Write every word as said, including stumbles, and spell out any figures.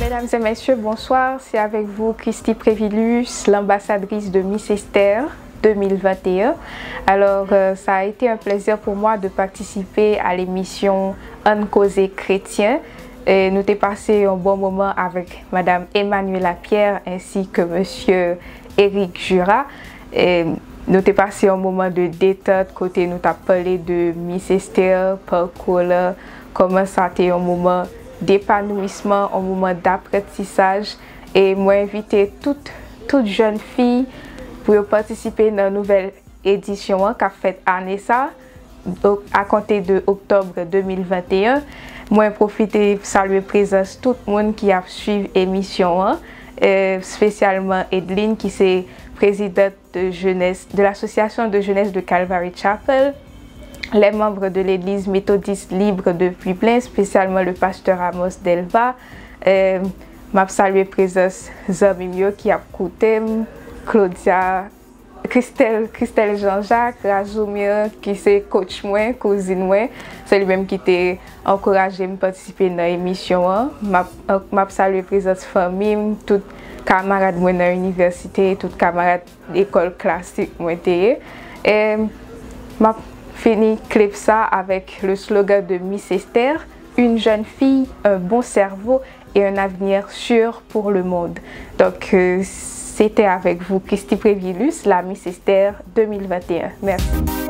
Mesdames et messieurs, bonsoir. C'est avec vous Christy Prévilus, l'ambassadrice de Miss Esther deux mille vingt et un. Alors, euh, ça a été un plaisir pour moi de participer à l'émission Ann Koze Kretyen. E nou te pase yon bon moman avèk Madam Emmanuela Pierre ainsi que Monsieur Eric Jura. E nou te pase yon moman de detant kote nou t ap pale de Miss Esther, pakou la, kòman sa te yon moman depanouisman, yon moman daprantisaj. E mwen envite tout, tout jèn fi pou yo patisipe nan nouvèl edisyon an k ap fèt ane sa, o- à compter de octobre deux mille vingt et un. Mwen pwofite salye prezans tout moun ki ap swiv emisyon an, euh, espesyalman Edline ki se présidente de jeunesse de l'association de jeunesse de Calvary Chapel, les membres de l'église méthodiste libre de Pwiblen, spécialement le pasteur Amos Delva. Euh, m ap salye prezans zanmi m yo ki ap koute m, Claudia, Christelle, Christelle Jean-Jacques, Razumir, ki se coach mwen, kouzin mwen. Se li menm ki te ankouraje m patisipe nan emisyon an. M ap, m ap salye prezans fanmi m, tout kamarad mwen nan inivèsite, tout kamarad lekòl klasik mwen te ye. E m ap fini clip sa avec le slogan de Miss Esther, une jeune fille, un bon cerveau et un avenir sûr pour le monde. Donc, euh, c'était avec vous, Christy Prévilus, la Miss Esther deux mille vingt et un. Merci.